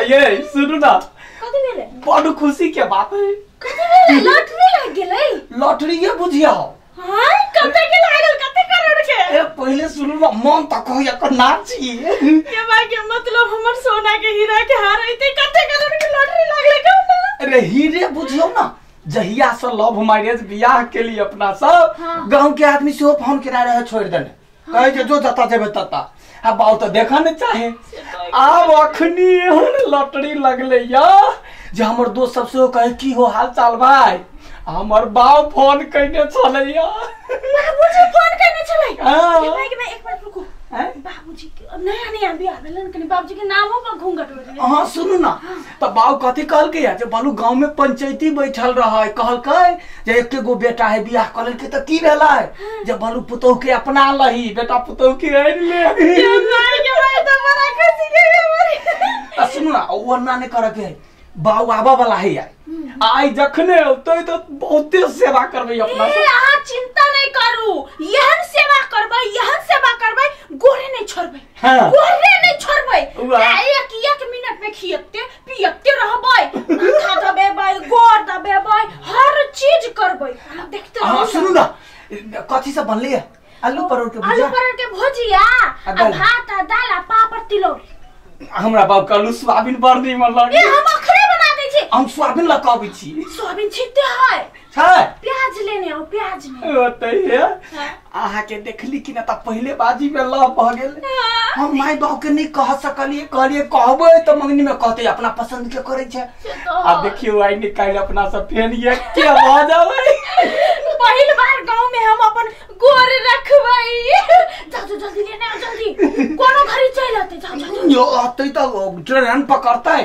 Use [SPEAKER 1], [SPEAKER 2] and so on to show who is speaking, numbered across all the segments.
[SPEAKER 1] ये सुनू ना
[SPEAKER 2] कथि भेलै?
[SPEAKER 1] बड़ खुशी के बात है।
[SPEAKER 2] कथि भेलै? लॉटरी लग गेलै।
[SPEAKER 1] लॉटरी ये बुझिया हो।
[SPEAKER 2] हां कते के लागल, कते करोड़ के?
[SPEAKER 1] ए पहले सुनू ना, मन त कहैया क नाची।
[SPEAKER 2] के भाई के मतलब हमर सोना के हीरा के हार आइते कते करोड़ के लॉटरी लागलै कहू ना।
[SPEAKER 1] अरे हीरे बुझियो ना, जहिया से लव मैरिज बियाह के लिए अपना सब
[SPEAKER 2] हाँ।
[SPEAKER 1] गांव के आदमी से फोन केना रहे छोड़ देने। हाँ। कहे जे जो जता जेबे तता। आ बाऊ तो देखा न चाहे। आब अखनी एहन लॉटरी लगले या जे हमर दोस्त सब से कहे की हो हाल चाल भाई, हमर बाऊ फोन कइने छलै या।
[SPEAKER 2] बाबूजी फोन कइने छलै?
[SPEAKER 1] हां।
[SPEAKER 2] के भाई के भाई एक मिनट रुकू। बाबूजी के नया नया बियाह भेलन कनी बाबूजी के नामो पर घूंघट हो गेलै।
[SPEAKER 1] हां सुनू ना, त बाऊ कथि कहलकै या जे बालू गांव में पंचायती बैठल रहै, कहलकै जे एके गो बेटा है बियाह क लेलकै त की भेलै जे बालू पुतोह के अपना लही, बेटा पुतोह के आनि ले।
[SPEAKER 2] के भाई के भाई त बड़ा खुशी के हमर।
[SPEAKER 1] आ सुनू ना, ओ ना नै करके है, बाऊ आबा वाला है यार। आई जखने औतै त बहुते सेवा करबै अपना
[SPEAKER 2] सब। ए अहाँ चिंता नहीं करू, एहन सेवा करबै, एहन सेवा करबै, गोरे नहीं छोड़बै।
[SPEAKER 1] हां।
[SPEAKER 2] गोरे नहीं छोड़बै। एक एक मिनट में खियते पियते रहबै, माथा दबेबै, गोर दबेबै, हर चीज करबै। अहाँ देखते रहू।
[SPEAKER 1] हां सुनू ना, कथि सब बनलै है? आलू परोड़ के भुजिया,
[SPEAKER 2] आलू परोड़ के भुजिया आ भात आ दाल आ पापड़ तिलौरी।
[SPEAKER 1] हमरा बाप कहलू सोयाबीन बड़ नीमन लागे।
[SPEAKER 2] ए हम अखरे बना दै छी।
[SPEAKER 1] हम सोयाबीन ल के अबै छी।
[SPEAKER 2] सोयाबीन छिते है
[SPEAKER 1] छै?
[SPEAKER 2] प्याज लेने आओ, प्याज ने।
[SPEAKER 1] ओतै हे अहाँ के देखली कि ना त पहिले बाजी में लव भ गेल। हम my बाप के नहीं कह सकलिए, कहलिए कहबै त मंगनी में कहते अपना पसंद के करै छै। आ देखियो आई निकाल अपना सब फेन ये के भ जाबै।
[SPEAKER 2] पहिल बार गांव में हम अपन गोर रखबै। जाओ जाओ जल्दी लेने आओ जल्दी, कोनो घड़ी चल आते। जाओ जाओ
[SPEAKER 1] यो आते त ट्रेन पकड़तै।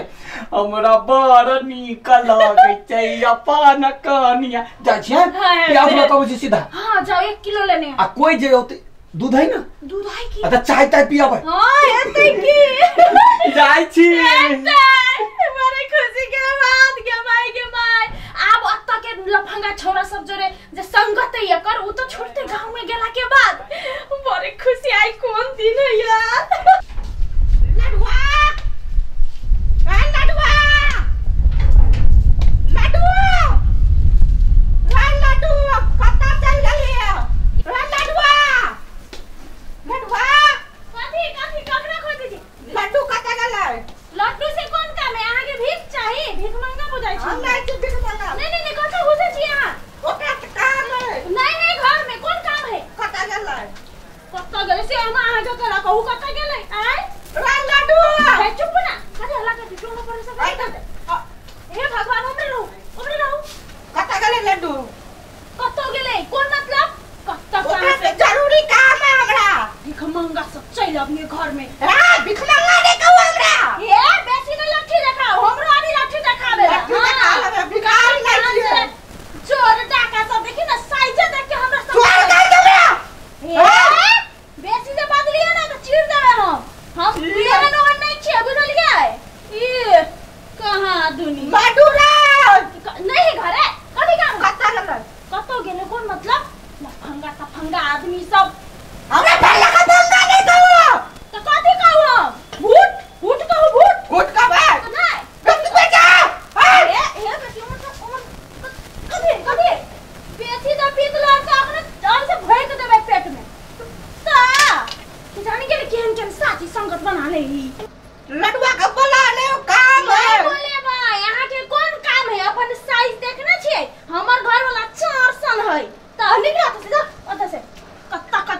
[SPEAKER 1] हमरा बड़ नीक लगै छै अपन कनिया। जाइ छियै प्याज ल के अबै छी सीधा।
[SPEAKER 2] हां जाओ, 1 किलो लेने।
[SPEAKER 1] आ कोई जे औतै दूध है ना?
[SPEAKER 2] दूध है की?
[SPEAKER 1] आ त चाय ताय पियाबै।
[SPEAKER 2] हां एतै की
[SPEAKER 1] जाइ छी।
[SPEAKER 2] बड़े खुशी के बात के माई के माई। आब अत्ता के लफंगा छोरा सब जोरे जे संगत एकर उ त छोड़ते गांव में गेला के बाद बड़े खुशी आई। कोन दिन है यार।
[SPEAKER 3] लडुआ ए लडुआ लडुआ रे लडुआ कत्ता चल गेलिए रे लडुआ लडुआ?
[SPEAKER 2] कथि कथि ककरा खोजै छी?
[SPEAKER 3] लड्डू कत्ता गेलै?
[SPEAKER 2] लड्डू से कोन काम है? अहाँ के भीख चाही? भीख मांगना बुझाइ छी?
[SPEAKER 3] हम नै छी भीख मांगना।
[SPEAKER 2] नहीं नहीं नहीं कत्ता घुसै छी अहाँ?
[SPEAKER 3] ओकरा त काम है।
[SPEAKER 2] नहीं नहीं घर में कोन काम है?
[SPEAKER 3] कत्ता गेलै?
[SPEAKER 2] कत्ता गेलै से हम अहाँ के करा कहू कत्ता गेलै? आय
[SPEAKER 3] रे लड्डू
[SPEAKER 2] हे चुप ना, कथि हल्ला कर टोला पर से हे भगवान। हमरे रहू, हमरे रहू।
[SPEAKER 3] कत्ता गेलै लड्डू?
[SPEAKER 2] कत्ता गेलै कोन मतलब? कत्ता
[SPEAKER 3] ओकरा से जरूरी काम है हमरा।
[SPEAKER 2] भीख मांगा सब चल अबिए घर में।
[SPEAKER 3] रे भीख मांगा नै कहू हमरा।
[SPEAKER 2] ए बेसी न लट्ठी देखाओ, हमरो आनी लट्ठी देखाबे।
[SPEAKER 3] लट्ठी देखाबे भिखारी नै छियै।
[SPEAKER 2] चोर डाका सब देखी ना साइज देख के हमरा सब
[SPEAKER 3] चोर कर देबे।
[SPEAKER 2] ए बेसी जे बदलिए ना त चीर देबे हम। हम एहन ओहन नै छियै बुझलियै? ई कहां दुनी
[SPEAKER 3] लड्डू रे
[SPEAKER 2] नहीं है घरे। कथि काम?
[SPEAKER 3] कत्ता गेलै?
[SPEAKER 2] कत्ता गेलै कोन मतलब? लफंगा तफंगा आदमी सब।
[SPEAKER 3] हमरा पहला का फंगा नहीं कहू।
[SPEAKER 2] त कथि कहू हम? भूत भूत कहू, भूत
[SPEAKER 3] भूत कहबै
[SPEAKER 2] नहीं।
[SPEAKER 3] बेटी बेटा
[SPEAKER 2] ए ए बेटी उमर उमर कथि कथि बेसी त पीतल त अपने जान से भोक देबै पेट में। ता कि जानी के केहन केहन साथी संगत बना ले ई।
[SPEAKER 3] लडुआ के बोला ले काम है।
[SPEAKER 2] बोले भाई अहाँ के कोन काम है? अपन साइज देखने छियै? हमर घर वाला 4 सन है। त निकला त सीधा ओत से कत्ता कत्ता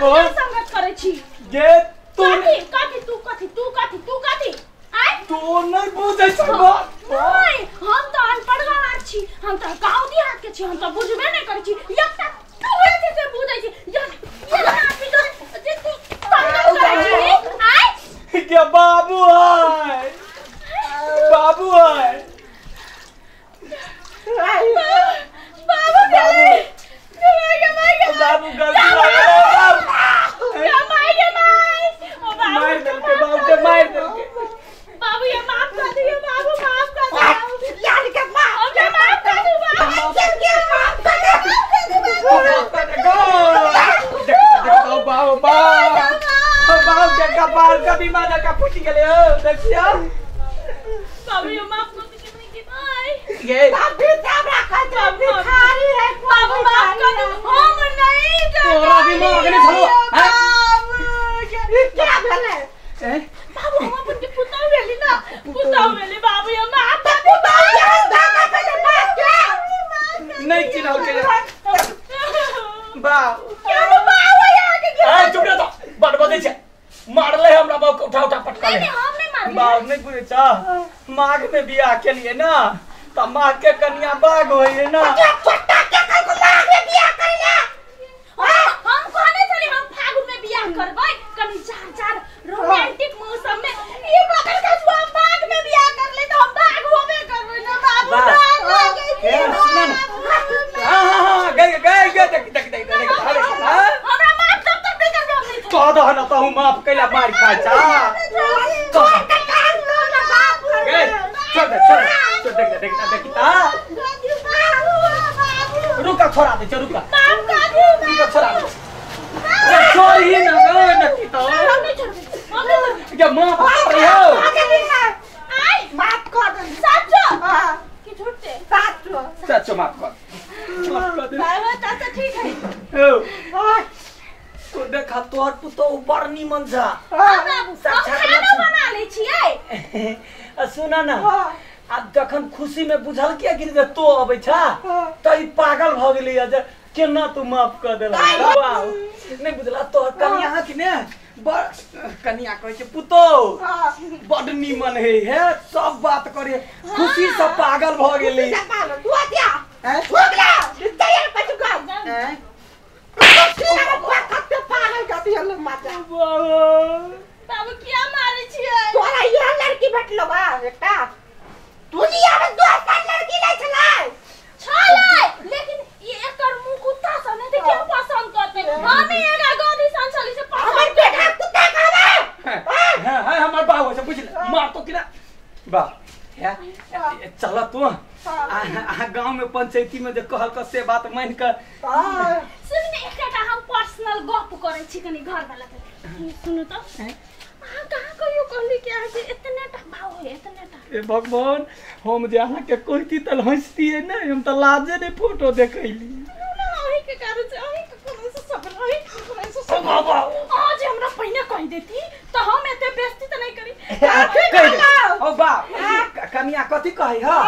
[SPEAKER 1] बाबू
[SPEAKER 2] संगत करै छी
[SPEAKER 1] गे तू
[SPEAKER 2] कथी कथी तू कथी तू कथी तू कथी आय
[SPEAKER 1] तू नहीं बुझै छ बात।
[SPEAKER 2] नहीं हम तो अनपढ़ गवार छी, हम तो गांव देहात के छी, हम तो बुझबे नहीं करै छी। एकटा तू जे से बुझै छी ये आदमी तो जे तू संगत करै छी आय
[SPEAKER 1] के बाबू आय बाबू आय
[SPEAKER 2] बाबू गेलै
[SPEAKER 1] बाबू गलती मार देलके बाबू के मार देलके।
[SPEAKER 2] बाबू ये माफ कर दियो बाबू माफ कर दो
[SPEAKER 3] यार के माफ
[SPEAKER 2] हमरा माफ कर दो बाबू
[SPEAKER 3] के माफ कर दे
[SPEAKER 1] देखो बाबू बाबू बाबू के कपार का बीमार का फूट गेलै हो देखियो
[SPEAKER 2] बाबू ये माफ कर दो कि भाई
[SPEAKER 1] ये
[SPEAKER 3] बाबू साहब रखा जो भिखारी है
[SPEAKER 2] बाबू माफ कर दो हम नहीं
[SPEAKER 1] तोरा दिमाग नहीं छलो
[SPEAKER 3] बाबू क्या भेलै
[SPEAKER 2] बाबू हम अपन के पुतहु भेली ना पुतहु भेली बाबू ये माफ कर दो
[SPEAKER 1] नहीं चिन्हल के बाबू
[SPEAKER 2] क्या बाबू यहाँ के
[SPEAKER 1] ए चुप रह तो बड़ बदै छै मारले हमरा बाबू के उठा उठा पटका ले।
[SPEAKER 2] नहीं हम नहीं मारले
[SPEAKER 1] बाबू नहीं बुझै छ माघ में बियाह के लिए ना त माघ के कन्या बाघ होय ना
[SPEAKER 3] छोटा के कल को माघ में बियाह करेला।
[SPEAKER 2] हम कहने छली हम फागुन में बियाह करबै कनी चार चार रोमांटिक मौसम में ई बगल का जुआ माघ में बियाह कर ले तो हम बाघ होबे करबै ना बाबू डर लागे
[SPEAKER 1] ए सुन ना हां हां हां गए गए गए देख देख देख देख
[SPEAKER 2] हमरा माफ तब तक नहीं करबे हम नहीं
[SPEAKER 1] कह दह ना तहु माफ कैला मार खाय छा
[SPEAKER 3] तोर के कान लो ना बाबू
[SPEAKER 1] गए छोड़ दे छोड़ छोड़ देख देख देख ता रुका छोड़ा दे रुका
[SPEAKER 2] माफ कर दे
[SPEAKER 1] रुका छोड़ा दे छोड़ ही ना गए नकी तो
[SPEAKER 2] हम नहीं छोड़बे हम नहीं छोड़बे
[SPEAKER 1] के माफ कर हो
[SPEAKER 2] आय
[SPEAKER 3] माफ कर दे
[SPEAKER 2] साचो
[SPEAKER 3] हां
[SPEAKER 2] कि झूठे
[SPEAKER 3] साचो
[SPEAKER 1] साचो माफ कर माफ कर दे
[SPEAKER 2] बाबू चाचा ठीक है
[SPEAKER 1] ओ तो देखा तोहर पुतोह बड़ नीमन छा।
[SPEAKER 2] हां बाबू हम खाना बना ले छियै।
[SPEAKER 1] आ सुना ना आ जखन खुशी में बुझल किया कि जे तो अबै छा त ई पागल भ गेलै जे केना तू माफ कर देला। वाह नहीं बुझला तोहर कनिया कि ने बड़ कनिया कहै छै पुतोह बड़ नीमन है हे सब बात करे खुशी से पागल भ गेलै।
[SPEAKER 3] तू आ जा हो गेला तैयार पछु कर
[SPEAKER 1] हैं
[SPEAKER 2] बाबू क्या मारे छियै
[SPEAKER 3] तोरा इहे लड़की भेटलो बा एकटा दुनिया में दोसर लड़की नै छलै
[SPEAKER 2] छलै लेकिन ई एकर मुंह कुत्ता सन है त के पसंद करतै हम एगा गोदी सन छली से पसंद
[SPEAKER 3] हमर बेटा कुत्ता कहबै।
[SPEAKER 1] हां हां हमर बाबू से बुझल मार तो किना बा हे चल तू आ गांव में पंचायती में जे कहल क से बात मान के
[SPEAKER 2] सुन ने एकटा हम पर्सनल गप करै छी कनी घर वाला के सुनु त अहाँ कहाँ कहियो कहली कि अहाँ के एतने टा भाव है एतने टा।
[SPEAKER 1] ए भगवान हम जे अहाँ के कहती त हंसतिए नै हम त लाजे नै फोटो देखैली
[SPEAKER 2] ना अहीं के कारण से अहीं के कोनो से सब अहीं के कोनो से सब अहाँ जे हमरा पहिने कहि देती त हम एते बेइज्जती त नहीं करी।
[SPEAKER 1] कहि दे ओ बा कनिया कथि कहै ह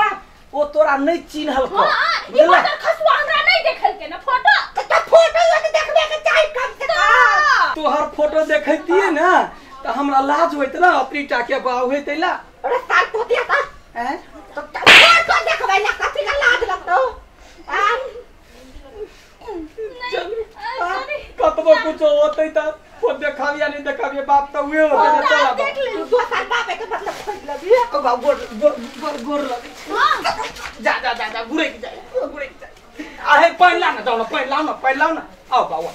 [SPEAKER 1] ओ तोरा नहीं चिन्हल को
[SPEAKER 2] हां ई बदर खसुआ हमरा नहीं देखल के ना फोटो
[SPEAKER 3] त फोटो यो देखबे के चाही कम से कम
[SPEAKER 1] तोहर फोटो देखैतिए ना त हमरा लाज होइत ना अपनी टा के बाऊ होइत ला।
[SPEAKER 3] अरे साल तो दिया ता
[SPEAKER 1] हैं
[SPEAKER 3] तो फोटो देखबै ला कथि के लाज लगतौ आ
[SPEAKER 1] कतबो कुछो होतै त फोटो देखाबिया नहीं देखाबिया बाप त उहे होतै त चल
[SPEAKER 2] देख ले
[SPEAKER 3] तू दोसर बाप के मतलब खोज लेबी।
[SPEAKER 1] ओ बाप गोर गोर गोर गोर लगै जा जा जा जा गुरे के जा गुरे के जा आहे पानि ला ना जाऊ ना पानि लाउ ना पानि लाउ ना आओ बाबा